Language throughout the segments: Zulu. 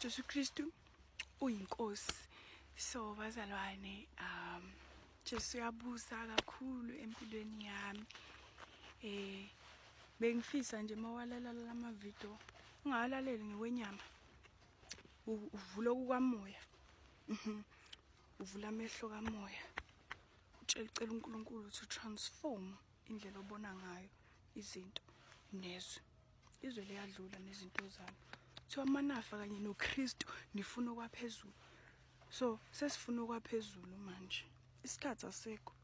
Jesu Kristu uyinkosi. So bazalwane, Jesu uyabusa kakhulu empilweni yami. Bengifisa nje mawalalela lama video ungalaleli ngekwenyama. Uvula okukamoya. Uvula amehlo kamoya. Utshela, ucela uNkulunkulu to transform indlela obona ngayo izinto nezwe. Izwe liyadlula nezinto zalo. Kuthiwa manafa kanye noKristu nifuna okwaphezulu. So sesifuna okwaphezulu manje. Isikhathi asekho.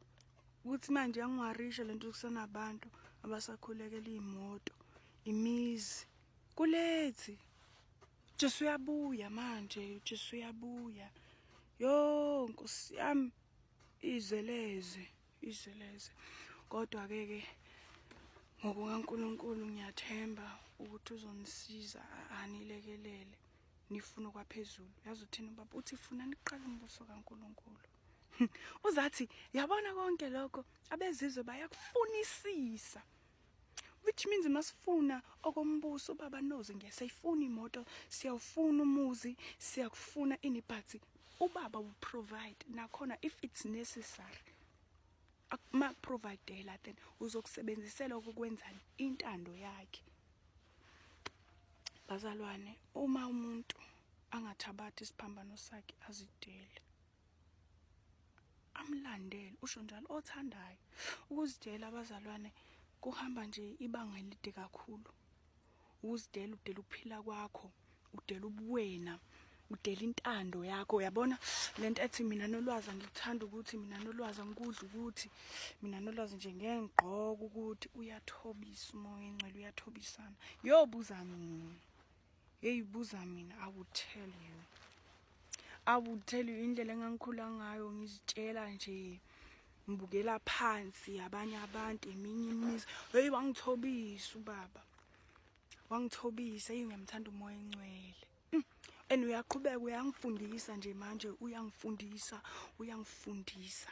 Ukuthi manje yangiwarisha lento kusenabantu abasakhulekela imoto, imizi. Kulethi. Jesu uyabuya manje, Jesu uyabuya. Yo Nkosi yami, izeleze, izeleze. Kodwa ke ke ngokukaNkulunkulu ngiyathemba ukuthi uzonisiza, anilekelele nifuna okwaphezulu. Yazi uthini ubaba? Uthi funani kuqala umbuso kaNkulunkulu. Uzathi yabona konke lokho abezizwe bayakufunisisa. Which means masifuna okombuso, ubaba knows ngesayifuna imoto, siyawufuna umuzi, siyakufuna ini, but ubaba will provide nakhona if it's necessary. Makuprovidela, then uzokusebenzisela ukukwenzani intando yakhe. Bazalwane, uma umuntu angathabathi isiphambano sakhe azidele, amlandele, usho njalo othandayo ukuzidela, abazalwane, kuhamba nje ibanga elide kakhulu. Ukuzidela, udela ukuphila kwakho, udela ubuwena, udela intando yakho. Uyabona lento ethi mina nolwazi angikuthanda, ukuthi mina nolwazi angikudla, ukuthi mina nolwazi nje ngeke ngigqoke, ukuthi uyathobisa umoya engcwele, uyathobisana. Yobuza mina, hey, buza mina, I will tell you, I will tell you indlela engangikhula ngayo, ngizitshela nje ngibukela phansi abanye abantu, eminye imizi. Hey, wangithobisa ubaba, wangithobisa. Hey, ngiyamthanda umoya engcwele. And uyaqhubeka uyangifundisa nje manje, uyangifundisa, uyangifundisa.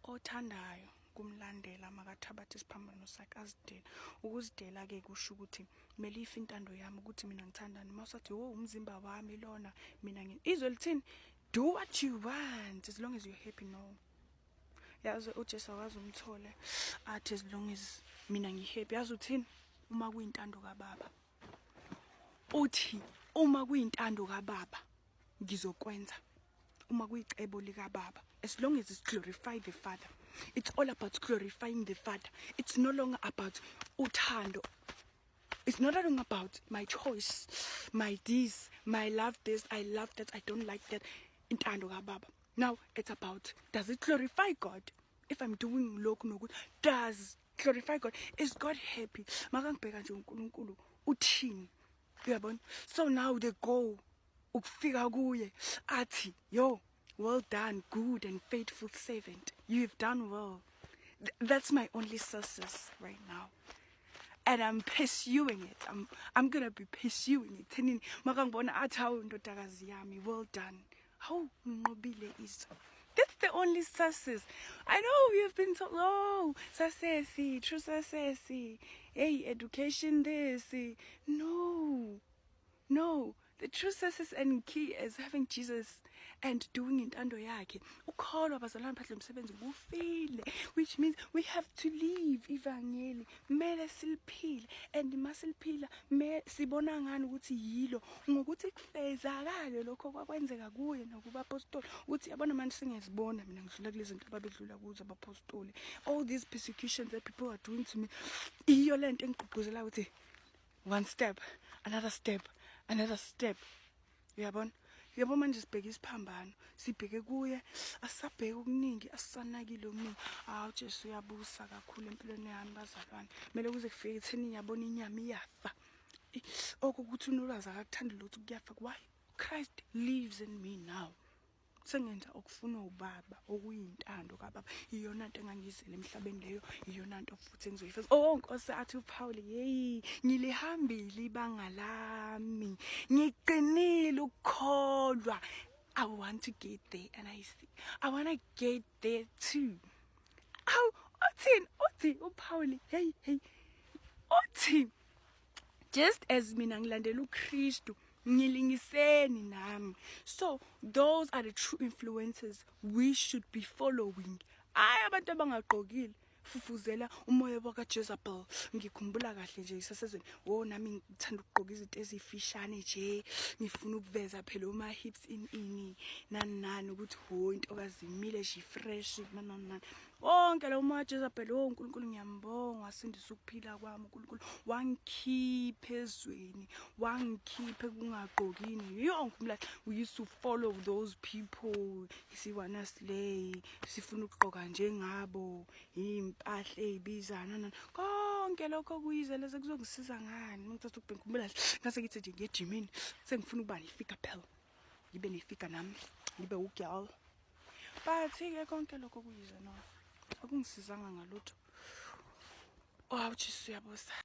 Othandayo kumlandela makathabathe isiphambano sakhe azidele. Ukuzidela ke kusho ukuthi kumele ife intando yami, ukuthi mina ngithandani. Mawusathi, "Oh, umzimba wami lona, mina izwe lithini?" Do what you want as long as you're happy. No, yazi uJesu akaze umthole athi as long as mina ngihappy. Yazi uthini? Uma kuyintando kaBaba. Uthi uma kuyintando kaBaba ngizokwenza, uma kuyicebo likaBaba, as long as it's glorify the Father. It's all about glorifying the Father. It's no longer about uthando, it's not only about my choice, my this, my love this, I love that, I don't like that. Intando kaBaba now, it's about, does it glorify God if I'm doing lokhu nokuthi? Does glorify God? Is God happy? Makangibheka nje uNkulunkulu uthini? Uyabona? So now they go ukufika kuye athi, "Yo, well done, good and faithful servant. You've done well." That's my only success right now and I'm pursuing it. I'm gonna be pursuing it. Thenini makangibona athi, "Hawu ndodakazi yami, well done, hawu nginqobile izwe." That's the only success. I know you've been told, oh, success, true success, hey, education, this. No, no. The true success and key is having Jesus and doing intando yakhe. Ukholwa, bazalwane, phandle umsebenzi kufile, which means we have to live ivangeli. Kumele siliphile, and masiliphila me sibona ngani ukuthi yilo? Ngokuthi kufezakale lokho kwakwenzeka kuye nakubapostoli. Ukuthi yabona manje singezibona mina ngidlula kulezi zinto ababedlula kuzo abapostoli. All these persecutions that people are doing to me, iyo lento engigqugquzela ukuthi one step, another step, another step. Uyabona? Yabo, manje sibheke isiphambano, sibheke kuye, asisabheke okuningi, asisanakile okuningi. Hawu, Jesu uyabusa kakhulu empilweni yami, bazalwane. Kumele kuze kufike ekutheni yabona inyama iyafa. Okukuthi unolwazi akakuthandi lutho, kuyafa. Why? Christ lives in me now. Sengenza okufunwa ubaba, okuyintando kababa. Iyona nto engangizele emhlabeni leyo, iyona nto futhi engizoyifeza. Oh Nkosi, athi uPaul, "Hey, ngilihambile ibanga lami, ngiqinile ukukholwa." I want to get there and I see I want to get there too. Awu, uthini? Uthi uPaul, hey hey, uthi Just as mina ngilandela uKristu, ngilingiseni nami. So those are the true influencers we should be following. Hayi abantu abangagqokile, fufuzela umoya wakaJezebel. Ngikhumbula kahle nje isasezweni, wo, nami ngithanda ukugqoka izinto ezifishane nje, ngifuna ukuveza phela uma hips in ini nani nani, ukuthi ho, intokazi imile nje, fresh, nani nani nani. Wonke lo moya Jezebel. Oh, uNkulunkulu ngiyambonga, wasindisa ukuphila kwami. uNkulunkulu wangikhipha ezweni, wangikhipha ekungagqokini yonke umlahla. We used to follow those people, siwana slay, sifuna ukugqoka njengabo, impahla ezibizana nani, konke lokho kuyize leze. Kuzongisiza ngani? Ngithatha ukubheka, ngikhumbula ngase ngithi nje ngiye ejimini, sengifuna ukuba ne-figure phela, ngibe ne-figure nami, ngibe u-girl. But-ke konke lokho kuyize, no, akungisizanga ngalutho. Oh, Jesu, uyabusa.